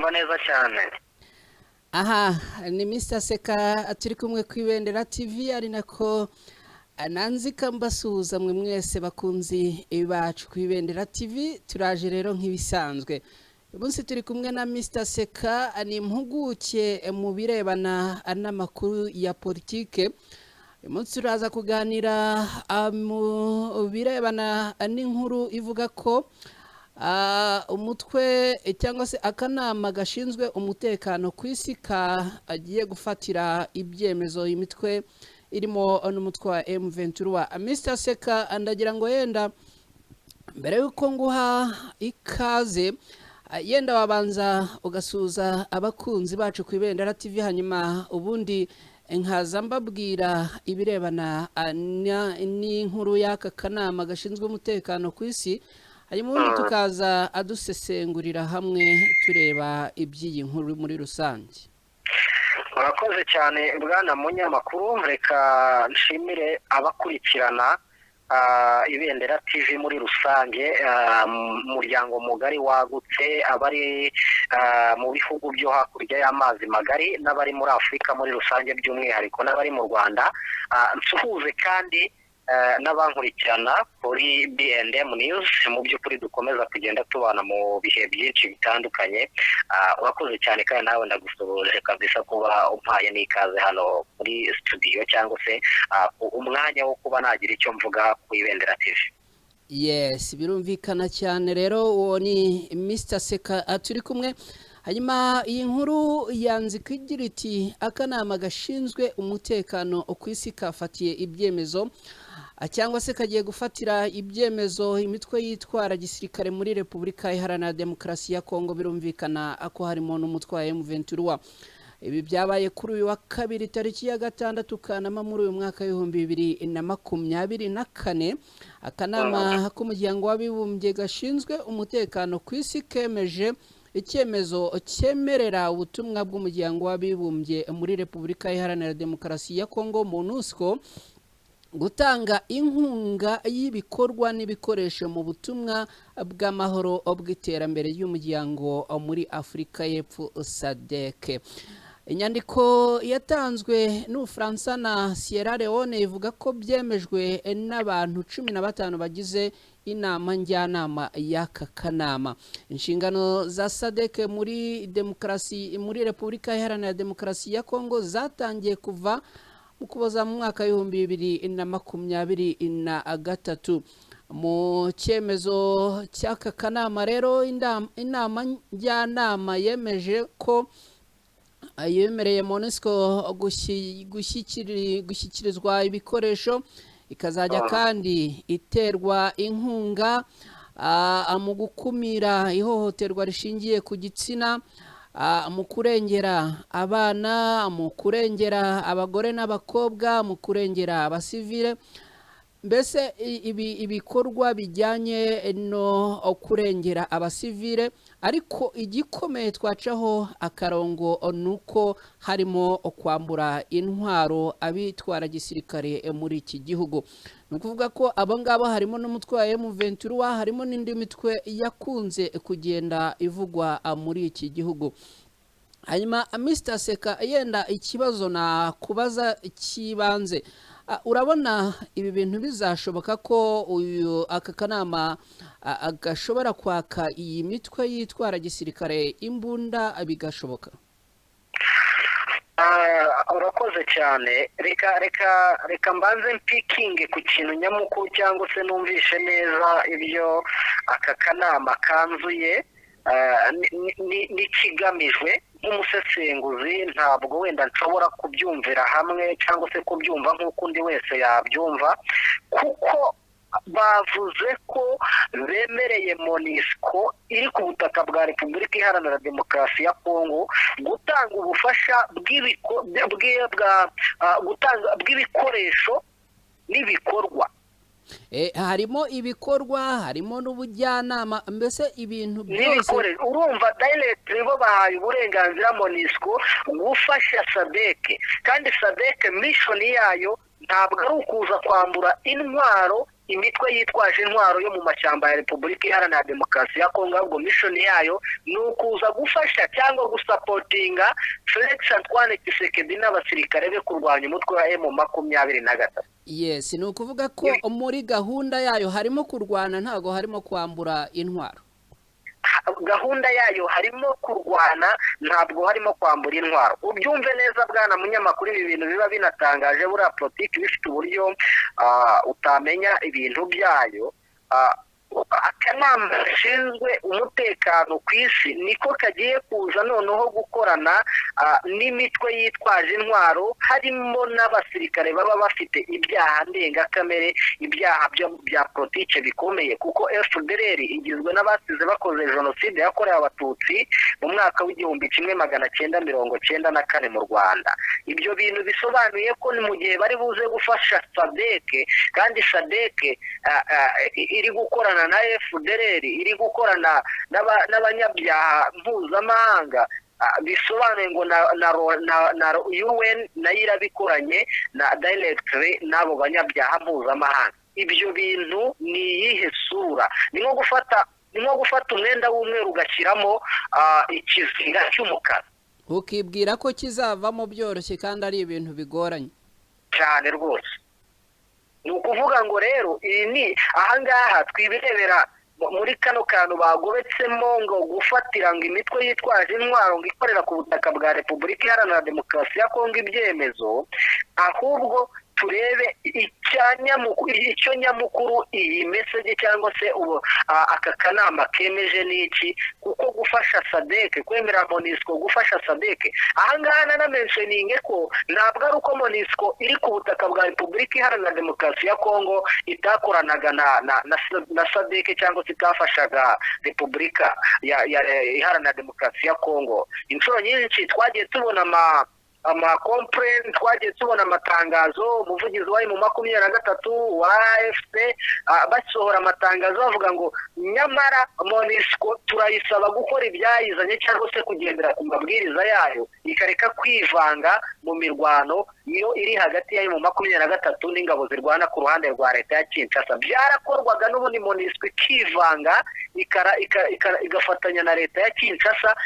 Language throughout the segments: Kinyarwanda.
Ndakumva neza cyane. Aha ni Mr Seka, turi kumwe ku Ibendera TV, ari nako nanzika mbasuhuza mwe mwese bakunzi bacu ku Ibendera TV. Turaje rero nk'ibisanzwe. Uyu munsi turi kumwe na Mr Seka, ni impuguke mu birebana n'amakuru ya politike. Uyu munsi turaza kuganira mu birebana n'inkuru ivuga ko umutwe cyangwa se akanama gashinzwe umutekano ku isi kagiye gufatira ibyemezo imitwe irimo n'umutwe wa M23. Mr Seka, ndagira ngo yenda mbere y'uko nguha ikaze, yenda wabanza ugasuhuza abakunzi bacu ku Ibendera TV, hanyuma ubundi nkaza mbabwira ibirebana n'inkuru y'aka kanama gashinzwe umutekano ku isi, hanyuma ubundi tukaza adusesengurira hamwe tureba iby'iyi nkuru muri rusange. Urakoze cyane, bwana munyamakuru. Reka nshimire abakurikirana Ibendera TV muri rusange, umuryango mugari wagutse, abari mu bihugu byo hakurya y'amazi magari n'abari muri Afurika muri rusange, by'umwihariko n'abari mu Rwanda. Nsuhuze kandi n'abankurikirana kuri B&M News. Mu by'ukuri dukomeza kugenda tubana mu bihe byinshi bitandukanye. Urakoze cyane kandi nawe ndagusuhuje kabisa kuba umpaye n'ikaze hano muri studio cyangwa se umwanya wo kuba nagira icyo mvuga ku Ibendera TV. Yes, birumvikana cyane rero. Uwo ni Mr Seka turi kumwe. Hanyuma iyi nkuru yanzika igira iti: "Akanama gashinzwe umutekano ku isi kafatiye ibyemezo cyangwa se kagiye gufatira ibyemezo imitwe yitwara gisirikare muri Repubulika Iharanira Demokarasi ya Kongo." Birumvikana ko harimo n'umutwe wa M23. Ibi byabaye kuri uyu wa kabiri, tariki ya 6 Kanama muri uyu mwaka w'2024. Akanama k'Umuryango w'Abibumbye gashinzwe umutekano ku isi kemeje icyemezo cyemerera ubutumwa bw'Umuryango w'Abibumbye muri Repubulika Iharanira Demokarasi ya Kongo, MONUSCO, gutanga inkunga y'ibikorwa n'ibikoresho mu butumwa bw'amahoro bw'iterambere ry'umuryango muri Afurika y'Epfo, SADC. Inyandiko yatanzwe n'Ubufaransa na Sierra Leone ivuga ko byemejwe n'abantu 15 bagize inama njyanama y'aka kanama. Inshingano za SADC muri demokarasi, muri Repubulika Iharanira Demokarasi ya Kongo, zatangiye kuva mu Kuboza mu mwaka w'2023. Mu cyemezo cy'aka kanama rero, inama njyanama yemeje ko yemereye MONUSCO gushyikirizwa ibikoresho, ikazajya kandi iterwa inkunga mu gukumira ihohoterwa rishingiye ku gitsina, mu kurengera abana, mu kurengera abagore n'abakobwa, mu kurengera abasivile, mbese ibi ibikorwa bijyanye no kurengera abasivile. Ariko igikomeye twacaho akarongo ni uko harimo kwambura intwaro abitwara gisirikare muri iki gihugu. Ni ukuvuga ko abo ngabo harimo n'umutwe wa M23, harimo n'indi mitwe yakunze kugenda ivugwa muri iki gihugu. Hanyuma Mr Seka, yenda ikibazo nakubaza cy'ibanze, urabona ibi bintu bizashoboka ko uyu aka kanama gashobora kwaka iyi mitwe yitwara gisirikare imbunda, bigashoboka? Urakoze cyane. Reka mbanze mpikinge ku kintu nyamukuru cyangwa se numvishe neza ibyo aka kanama kanzuye n'ikigamijwe. Nk'umusesenguzi ntabwo wenda nshobora kubyumvira hamwe cyangwa se kubyumva nk'uko undi wese yabyumva, kuko bavuze ko bemereye MONUSCO iri ku butaka bwa Repubulika Iharanira Demokarasi ya Kongo gutanga ubufasha bw'ibikoresho n'ibikorwa. Harimo ibikorwa, harimo n'ubujyanama, mbese ibintu byose. N'ibikoresho. Urumva directly bo bahaye uburenganzira MONUSCO gufasha SADC, kandi SADC mission yayo ntabwo ari ukuza kwambura intwaro. imitwe yitwaje intwaro yo mu mashyamba ya Repubulika Iharanira Demokarasi ya Kongo, ahubwo mission yayo ni ukuza gufasha cyangwa gusupportinga Felix Antoine Tshisekedi n'abasirikare be kurwanya umutwe wa M23. Yes, ni ukuvuga ko muri gahunda yayo harimo kurwana, ntabwo harimo kwambura intwaro. Gahunda yayo harimo kurwana, ntabwo harimo kwambura intwaro. Ubyumve neza, bwana munyamakuru, ibi bintu biba binatangaje. Buriya politiki bifite uburyo utamenya ibintu byayo. Akanama gashinzwe umutekano ku isi niko kagiye kuza noneho gukorana n'imitwe yitwaje intwaro, harimo n'abasirikare baba bafite ibyaha ndengakamere, ibyaha bya politike bikomeye, kuko FDLR igizwe n'abasize bakoze jenoside yakorewe Abatutsi mu mwaka w'1994 mu Rwanda. Ibyo bintu bisobanuye ko ni mu gihe bari buze gufasha SADC, kandi SADC iri gukorana na FDLR, iri gukorana n'abanyabyaha mpuzamahanga. Bisobanuye ngo na UN nayo irabikoranye na directly n'abo banyabyaha mpuzamahanga. Ibyo bintu ni iyihe sura? Ni nko gufata umwenda w'umweru ugashyiramo ikizinga cy'umukara, ukibwira ko kizavamo byoroshye kandi ari ibintu bigoranye. Cyane rwose. Ni ukuvuga ngo rero iyi ni ahangaha twibirebera muri kano kantu bagobetsemo ngo gufatira ngo imitwe yitwaje intwaro ngo ikorera ku butaka bwa Repubulika Iharanira Demokarasi ya Kongo ibyemezo, ahubwo turebe icyo nyamukuru iyi message cyangwa se ubu aka kanama kemeje ni iki. Kuko gufasha SADC, kwemera MONUSCO gufasha SADC, ahangaha nanamentioninge ko ntabwo ari uko MONUSCO iri ku butaka bwa Repubulika Iharanira Demokarasi ya Kongo itakoranaga na SADC cyangwa se itafashaga Repubulika Iharanira Demokarasi ya Kongo. Inshuro nyinshi twagiye tubona amakompleni, twagiye tubona amatangazo, umuvugizi wa M23 wa AFC basohora amatangazo bavuga ngo nyamara MONUSCO turayisaba gukora ibyayizanye cyangwa se kugendera ku mabwiriza yayo, ikareka kwivanga mu mirwano iyo iri hagati ya M23 n'ingabo zirwana ku ruhande rwa leta ya Kinshasa. Byarakorwaga n'ubundi, MONUSCO ikivanga, igafatanya na leta ya Kinshasa,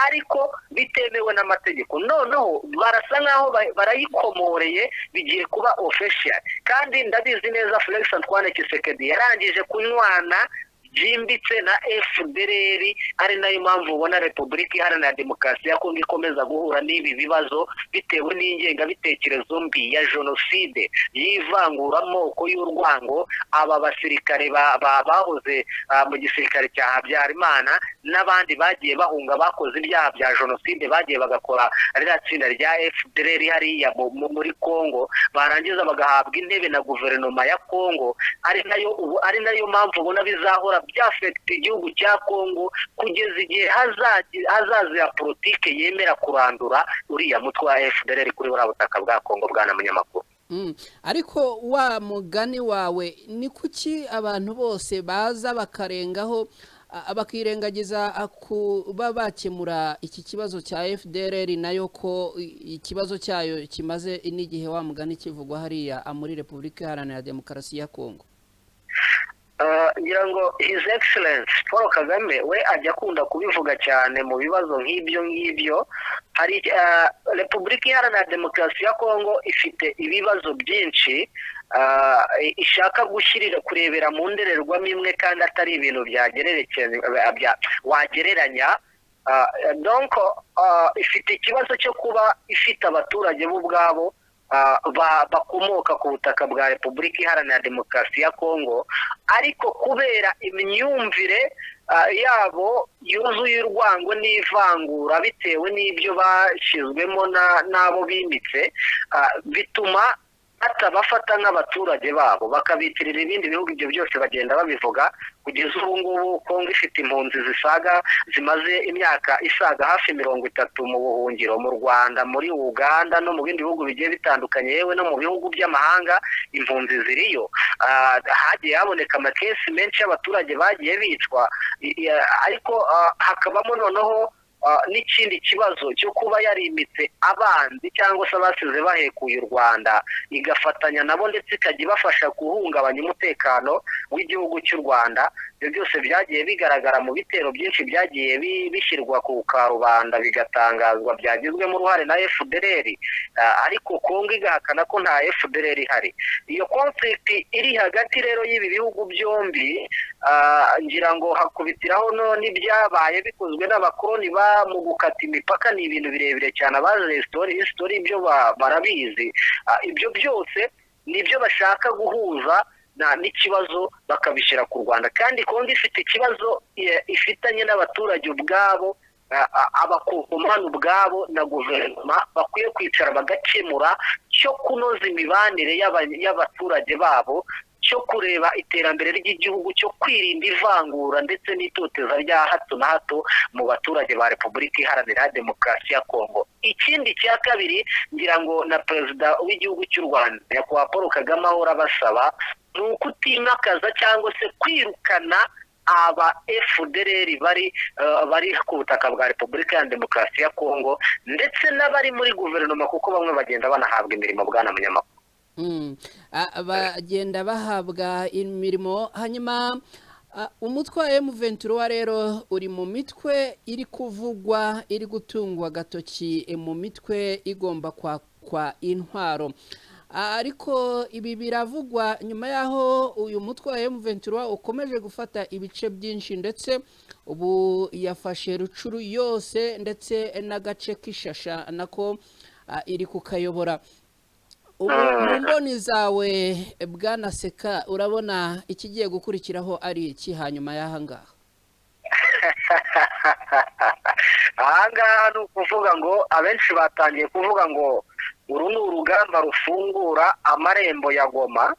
ariko bitemewe n'amategeko. Noneho barasa nk'aho barayikomoreye, bigiye kuba official. Kandi ndabizi neza, Felix Antoine Tshisekedi yarangije kunywana byimbitse na FDLR, ari nayo mpamvu ubona Repubulika Iharanira Demokarasi ya Kongo ikomeza guhura n'ibi bibazo bitewe n'ingengabitekerezo mbi ya jenoside, y'ivanguramoko, y'urwango. Aba basirikare bahoze mu gisirikare cya Habyarimana n'abandi bagiye bahunga, bakoze ibyaha bya jenoside, bagiye bagakora ririya tsinda rya FDLR hariya muri Kongo, barangiza bagahabwa intebe na guverinoma ya Kongo, ari nayo ubu, ari nayo mpamvu ubona bizahora byaffecta igihugu cya Kongo kugeza igihe hazazira politike yemera kurandura uriya mutwe wa FDLR kuri buriya butaka bwa Kongo, bwana munyamakuru. Ariko wa mugani wawe, ni kuki abantu bose baza bakarengaho, bakirengagiza kuba bakemura iki kibazo cya FDLR, nayo ko ikibazo cyayo kimaze n'igihe, wa mugani, kivugwa hariya muri Repubulika Iharanira Demokarasi ya Kongo? Ngira ngo His Excellence Paul Kagame we ajya akunda kubivuga cyane mu bibazo nk'ibyo ngibyo. Hari Repubulika Iharanira Demokarasi ya Kongo ifite ibibazo byinshi ishaka gushyirira kurebera mu ndorerwamo imwe, kandi atari ibintu wagereranya. Donc ifite ikibazo cyo kuba ifite abaturage bo ubwabo bakomoka ku butaka bwa Repubulika Iharanira Demokarasi ya Kongo, ariko kubera imyumvire yabo yuzuye urwango n'ivangura bitewe n'ibyo bashyizwemo n'abo bimitse, bituma batabafata nk'abaturage babo, bakabitirira ibindi bihugu. Ibyo byose bagenda babivuga. Kugeza ubu ngubu Kongo ifite impunzi zisaga, zimaze imyaka isaga hafi 30 mu buhungiro mu Rwanda, muri Uganda no mu bindi bihugu bigiye bitandukanye, yewe no mu bihugu by'amahanga impunzi ziriyo. Hagiye haboneka amakesi menshi y'abaturage bagiye bicwa, ariko hakabamo noneho N'ikindi kibazo cyo kuba yarimitse abanzi cyangwa se abasize bahekuye u Rwanda, igafatanya nabo ndetse ikajya ibafasha guhungabanya umutekano w'igihugu cy'u Rwanda. Ibyo byose byagiye bigaragara mu bitero byinshi byagiye bishyirwa ku karubanda, bigatangazwa, byagizwemo uruhare na FDLR, ariko Kongo igahakana ko nta FDLR ihari. Iyo conflict iri hagati rero y'ibi bihugu byombi, ngira ngo hakubitiraho no n'ibyabaye bikozwe n'abakoloni ba mu gukata imipaka. Ni ibintu birebire cyane, abazi history ibyo barabizi. Ibyo byose nibyo bashaka guhuza n'ikibazo bakabishyira ku Rwanda, kandi Kongo ifite ikibazo ifitanye n'abaturage ubwabo, Abakongomani ubwabo na guverinoma bakwiye kwicara bagakemura, cyo kunoza imibanire y'abaturage babo, cyo kureba iterambere ry'igihugu, cyo kwirinda ivangura ndetse n'itoteza rya hato na hato mu baturage ba Repubulika Iharanira Demokarasi ya Kongo. Ikindi cya kabiri, ngira ngo na Perezida w'igihugu cy'u Rwanda, Nyakubahwa Paul Kagame, ahora abasaba, ni ukutimakaza cyangwa se kwirukana aba FDLR bari ku butaka bwa Repubulika ya Demokarasi ya Kongo, ndetse n'abari muri guverinoma, kuko bamwe bagenda banahabwa imirimo, bwana munyamakuru. Bagenda bahabwa imirimo. Hanyuma umutwe wa M23 rero uri mu mitwe iri kuvugwa, iri gutungwa agatoki mu mitwe igomba kwakwa intwaro. Ariko ibi biravugwa nyuma y'aho uyu mutwe wa M23 ukomeje gufata ibice byinshi, ndetse ubu yafashe Rucuru yose, ndetse n'agace k'Ishasha nako iri kukayobora. Ubu mu mboni zawe, bwana Seka, urabona ikigiye gukurikiraho ari iki hanyuma y'aha ngaha? Aha ngaha ni ukuvuga ngo abenshi batangiye kuvuga ngo uru ni urugamba rufungura amarembo ya Goma,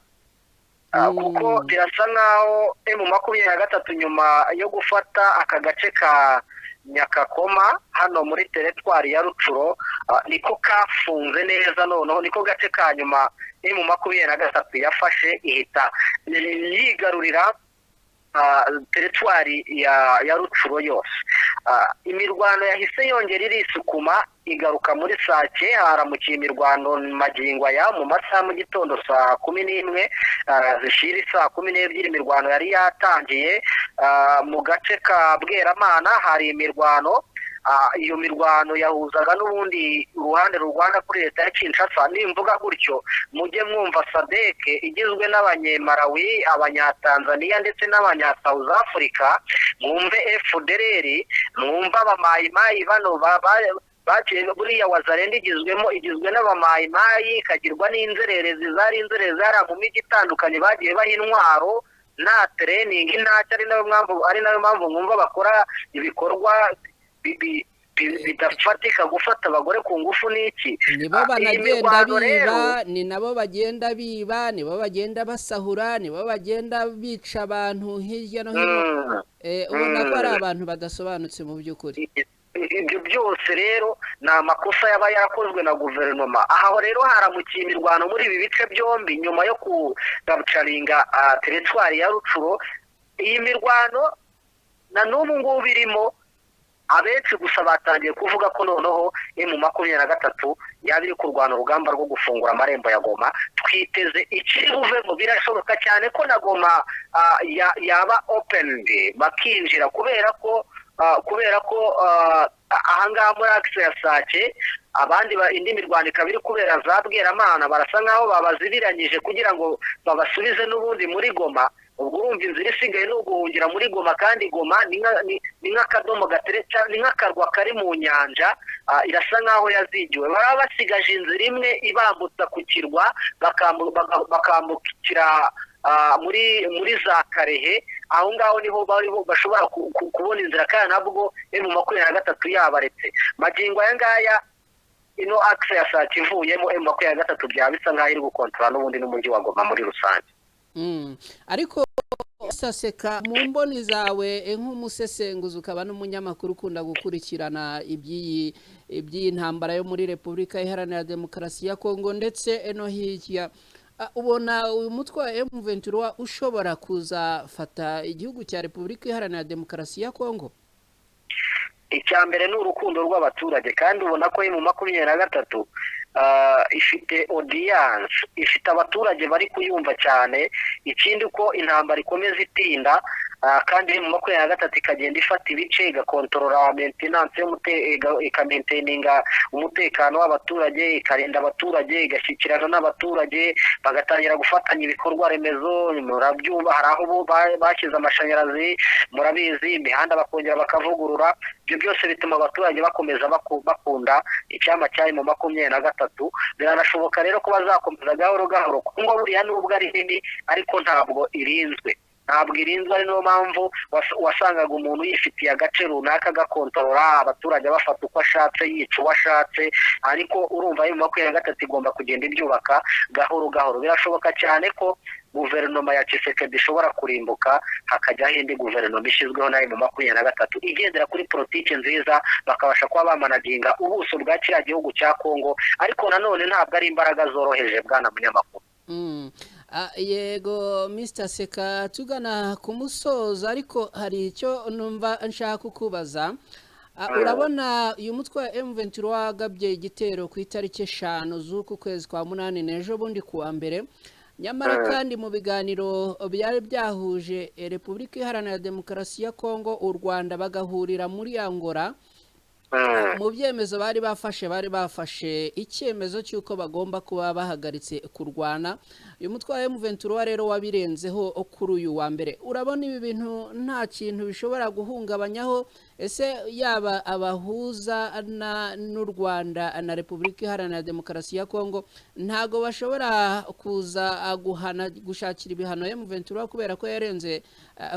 kuko birasa nkaho M23 nyuma yo gufata aka gace ka Nyakakoma hano muri teritwari ya Rucuro, niko kafunze neza. Noneho niko gace ka nyuma M23 yafashe, ihita yigarurira teritwari ya Rucuro yose. Imirwano yahise yongera irisukuma igaruka muri Sake. Haramukiye imirwano magingo aya mu masaha mu gitondo, saa 11 zishira saa 12, imirwano yari yatangiye. Mu gace ka Bweramana hari imirwano. Iyo mirwano yahuzaga n'ubundi uruhande rurwana kuri leta ya Kinshasa. Nimvuga gutyo mujye mwumva SADC igizwe n'Abanyemarawi, Abanyatanzaniya ndetse n'abanya South Africa, mwumve FDLR, mwumve Abamayimayi bano baciye buriya. Wazalendo igizwe n'Abamayimayi, ikagirwa n'inzererezi zari inzererezi zari mu mijyi itandukanye, bagiye baha intwaro nta training ntacyo, ari nayo mpamvu mwumva bakora ibikorwa bidafatika, gufata abagore ku ngufu n'iki. Nibo Iyi banagenda mirwano rero biba, ni nabo bagenda biba, nibo bagenda basahura, nibo bagenda bica abantu hirya no hino. Ubona ko ari abantu badasobanutse mu by'ukuri. Ibyo byose rero ni amakosa yaba yarakozwe na guverinoma. Aho rero haramukiye imirwano muri ibi bice byombi nyuma yo kugacaringa teritwari ya Rucuro. Iyi mirwano na n'ubu ngubu irimo. Abenshi gusa batangiye kuvuga ko noneho M23 yaba iri kurwana urugamba rwo gufungura amarembo ya Goma. Twiteze ikiri buvemo. Birashoboka cyane ko na Goma yaba opened bakinjira, kubera ko ahangaha muri axe ya Sake abandi indi mirwano ikaba iri kubera za Bweramana, barasa nkaho babazibiranyije kugira ngo babasubize n'ubundi muri Goma. Ubwo urumva inzira isigaye ni uguhungira muri Goma, kandi Goma ni nk'akadomo gateretse, ni nk'akarwa kari mu nyanja, irasa nkaho yazigiwe. Baba basigaje inzira imwe ibambutsa ku kirwa, bakambukira muri za Karehe. Aho ngaho niho bari bashobora kubona inzira, kandi nabwo M23 yabaretse. Magingo aya ngaya ino axe ya Sake ivuyemo, M23 byaba bisa nkaho iri gukontorora n'ubundi n'umujyi wa Goma muri rusange. Ariko saseka mu mboni zawe, nk'umusesenguzi ukaba n'umunyamakuru ukunda gukurikirana iby'iyi ntambara yo muri Repubulika Iharanira Demokarasi ya Kongo ndetse no hirya, ubona uyu mutwe wa M23 ushobora kuzafata igihugu cya Repubulika Iharanira Demokarasi ya Kongo? Icya mbere ni urukundo rw'abaturage, kandi ubona ko mu 23 ifite audience, ifite abaturage bari kuyumva cyane. Ikindi ko intambara ikomeza itinda, kandi mu 23 ikagenda ifata ibice, igakontorora maintenance, ikamaintaininga umutekano w'abaturage, ikarinda abaturage, igashyikirana n'abaturage, bagatangira gufatanya ibikorwa remezo. Murabyumva, hari aho bashyize amashanyarazi, murabizi, imihanda bakongera bakavugurura. Ibyo byose bituma abaturage bakomeza bakunda icyama cyari mu 23. Biranashoboka rero ko bazakomeza gahoro gahoro, kuko buriya nubwo ari nini ariko ntabwo irinzwe, ntabwo irinzwe. Ari niyo mpamvu wasangaga umuntu yifitiye agace runaka agakontorora abaturage, bafata uko ashatse, yica uwo ashatse. Ariko urumva mu 23 igomba kugenda ibyubaka gahoro gahoro. Birashoboka cyane ko guverinoma ya Tshisekedi ishobora kurimbuka, hakajyaho indi guverinoma ishyizweho nayo mu 23 igendera kuri politiki nziza, bakabasha kuba bamanaginga ubuso bwa kiriya gihugu cya Kongo. Ariko nanone ntabwo ari imbaraga zoroheje, bwana munyamakuru. Yego Mr Seka, tugana ku musozo, ariko hari icyo numva nshaka kukubaza. Urabona uyu mutwe wa M23 wagabye igitero ku itariki 5 z'uku kwezi kwa 8, n'ejo bundi kuwa mbere. Nyamara kandi mu biganiro byari byahuje Repubulika Iharanira Demokarasi ya Kongo, u Rwanda, bagahurira muri Angola, mu byemezo bari bafashe icyemezo cy'uko bagomba kuba bahagaritse kurwana. Uyu mutwe wa M23 rero wabirenzeho kuri uyu wa mbere. Urabona ibi bintu nta kintu bishobora guhungabanyaho? Ese yaba abahuza n'u Rwanda na Repubulika Iharanira Demokarasi ya Kongo ntago bashobora kuza guhana, gushakira ibihano M23 kubera ko yarenze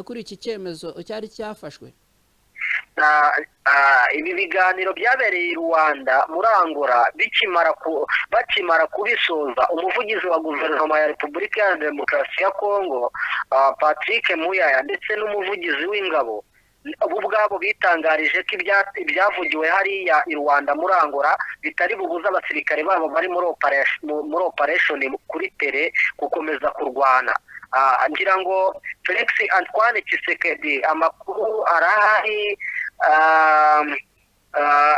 kuri iki cyemezo cyari cyafashwe? Ibi biganiro byabereye i Rwanda muri Angola, bakimara kubisoza, umuvugizi wa guverinoma ya Repubulika Iharanira Demokarasi ya Kongo Patrick Muyaya ndetse n'umuvugizi w'ingabo bo ubwabo bitangarije ko ibyavugiwe hariya i Rwanda muri Angola bitari bubuze abasirikare babo bari muri operation kuri tere gukomeza kurwana. Ngira ngo Felix Antoine Tshisekedi amakuru arahari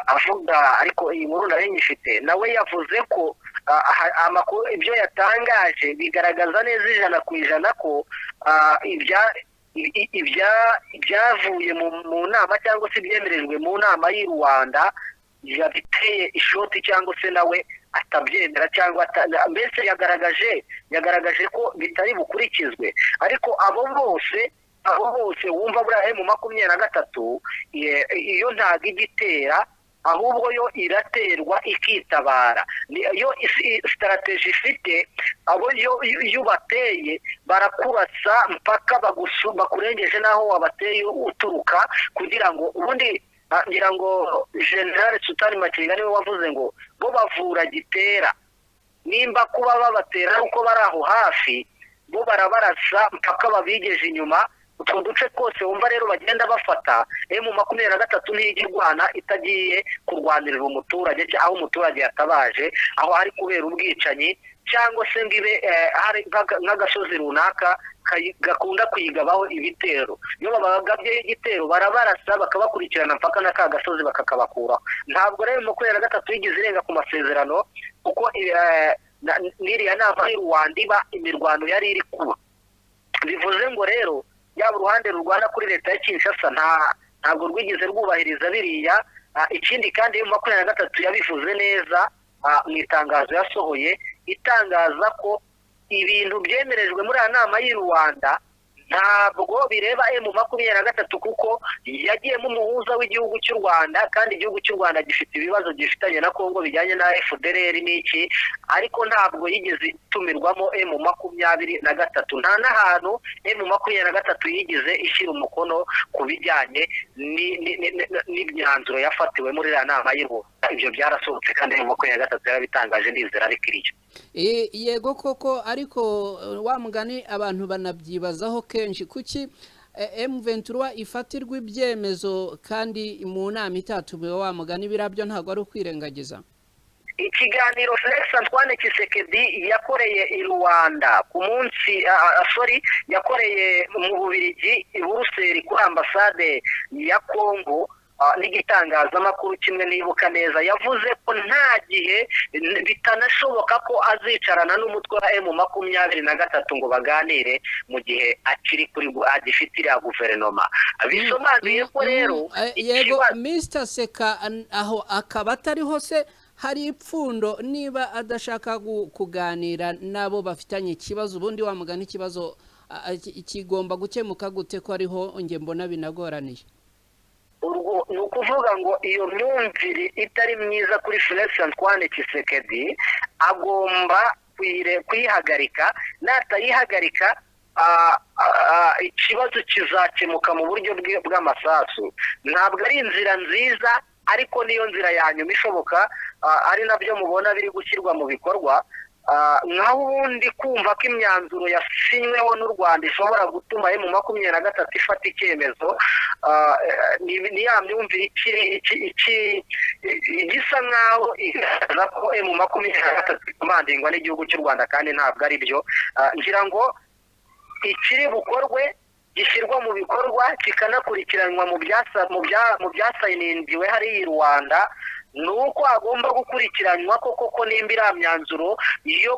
avuga, ariko iyi nkuru nari nyifite, nawe yavuze ko amakuru ibyo yatangaje bigaragaza neza 100% ko ibyavuye mu nama cyangwa se ibyemerejwe mu nama y'i Rwanda yabiteye ishoti, cyangwa se nawe atabyemera, cyangwa mbese yagaragaje ko bitari bukurikizwe. Ariko abo bose wumva buriya mu 23 iyo ntago igitera, ahubwo yo iraterwa ikitabara. Iyo strategy ifite, abo iyo bateye barakurasa mpaka bakurengeje naho wabateye uturuka, kugira ngo ubundi ngira ngo General Sultan Makenga niwe wavuze ngo bo bavura gitera, nimba kuba babatera uko bari aho hafi, bo barabarasa mpaka babigeje inyuma. Utwo duce twose wumva rero bagenda bafata, M23 ntijya itagiye kurwanirira umuturage, aho umuturage yatabaje, aho hari kubera ubwicanyi, cyangwa se ngibe hari nk'agasozi runaka gakunda kuyigabaho ibitero. Iyo babagabye igitero barabarasa bakabakurikirana mpaka na ka gasozi bakakabakuraho. Ntabwo rero 23 yigeze irenga ku masezerano, kuko n'iriya nama y'u Rwanda iba imirwano yari iri kuba. Bivuze ngo rero yaba uruhande rurwana kuri leta ya Kinshasa ntabwo rwigeze rwubahiriza biriya. Ikindi kandi 23 yabivuze neza mu itangazo yasohoye, itangaza ko ibintu byemerejwe muri aya nama y'u Rwanda ntabwo bireba M23, kuko yagiyemo umuhuza w'igihugu cy'u Rwanda, kandi igihugu cy'u Rwanda gifite ibibazo gifitanye na Kongo bijyanye na FDLR n'iki, ariko ntabwo yigeze itumirwamo M23. Nta n'ahantu M23 yigeze ishyira umukono ku bijyanye n'imyanzuro yafatiwe muri iriya nama y'u Rwanda. Ibyo byarasohotse kandi M23 yarabitangaje, ndizera ariko iriyo. Yego koko, ariko wa mugani abantu banabyibazaho kenshi, kuki M23 ifatirwa ibyemezo kandi mu nama itatumiwe? Wa mugani birabyo ntabwo ari ukwirengagiza. Ikiganiro Felix Antoine Tshisekedi yakoreye i Rwanda ku munsi yakoreye mu Bubiligi i Buruseli kuri ambasade ya Kongo, N'igitangazamakuru kimwe nibuka neza, yavuze ko nta gihe bitanashoboka ko azicarana n'umutwe wa M23 ngo baganire mu gihe akiri kuri agifite iriya guverinoma. Bisobanuye ko rero Yego, Mr Seka, aho akaba atari hose hari ipfundo. Niba adashaka kuganira n'abo bafitanye ikibazo, ubundi wamugana, ikibazo kigomba gukemuka gute, ko ariho njye mbona binagoraniye? Urwo ni ukuvuga ngo iyo myumvire itari myiza kuri Felix Antoine Tshisekedi agomba kuyihagarika. Natayihagarika, ikibazo kizakemuka mu buryo bw'amasasu. Ntabwo ari inzira nziza, ariko niyo nzira ya nyuma ishoboka, ari nabyo mubona biri gushyirwa mu bikorwa. Naho ubundi kumva ko imyanzuro yasinyweho n'u Rwanda ishobora gutuma M23 ifata icyemezo, ni ya myumvire igisa nk'aho igaragaza ko M23 ikomandingwa n'igihugu cy'u Rwanda, kandi ntabwo ari byo. Ngira ngo ikiri bukorwe gishyirwa mu bikorwa, kikanakurikiranwa mu byasayiningiwe hariya i Rwanda, ni uko agomba gukurikiranwa ko koko nimba iriya myanzuro yo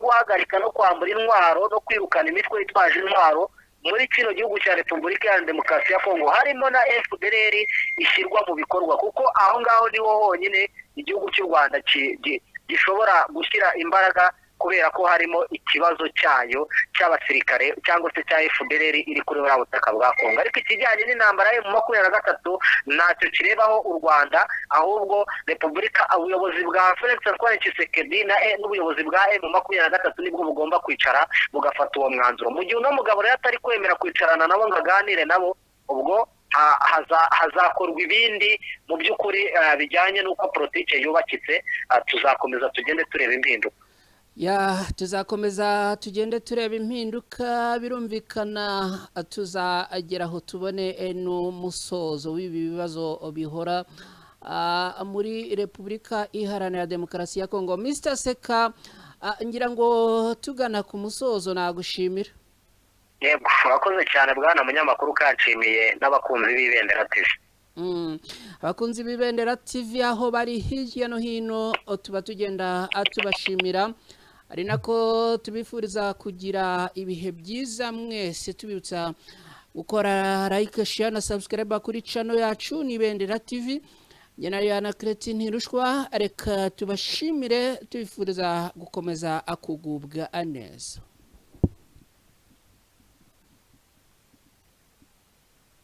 guhagarika no kwambura intwaro no kwirukana imitwe yitwaje intwaro muri kino gihugu cya Repubulika ya Demokarasi ya Kongo, harimo na FDLR, ishyirwa mu bikorwa, kuko aho ngaho niho honyine igihugu cy'u Rwanda gishobora gushyira imbaraga, kubera ko harimo ikibazo cyayo cy'abasirikare cyangwa se cya FDLR iri kuri buriya butaka bwa Kongo. Ariko ikijyanye n'intambara ya M23 ntacyo kirebaho u Rwanda, ahubwo Repubulika, ubuyobozi bwa Felix Antoine Tshisekedi n'ubuyobozi bwa M23 nibwo bugomba kwicara bugafata uwo mwanzuro. Mu gihe uno mugabo rero atari kwemera kwicarana nabo ngo aganire nabo, ubwo hazakorwa ibindi mu by'ukuri bijyanye n'uko politike yubakitse. Tuzakomeza tugende tureba impinduka. Ya, tuzakomeza tugende tureba impinduka. Birumvikana tuzagera aho tubone n'umusozo w'ibi bibazo bihora muri Repubulika Iharanira Demokarasi ya Kongo. Mr Seka, ngira ngo tugana ku musozo, nagushimira. Yego, urakoze cyane bwana munyamakuru, kanshimiye n'abakunzi b'Ibendera TV. Abakunzi b'Ibendera TV aho bari hirya no hino, tuba tugenda tubashimira, ari nako tubifuriza kugira ibihe byiza mwese, tubibutsa gukora like, share na subscribe kuri channel yacu ni Ibendera TV. Njye na Yana Cretin Ntirushwa, reka tubashimire, tubifuriza gukomeza kugubwa neza.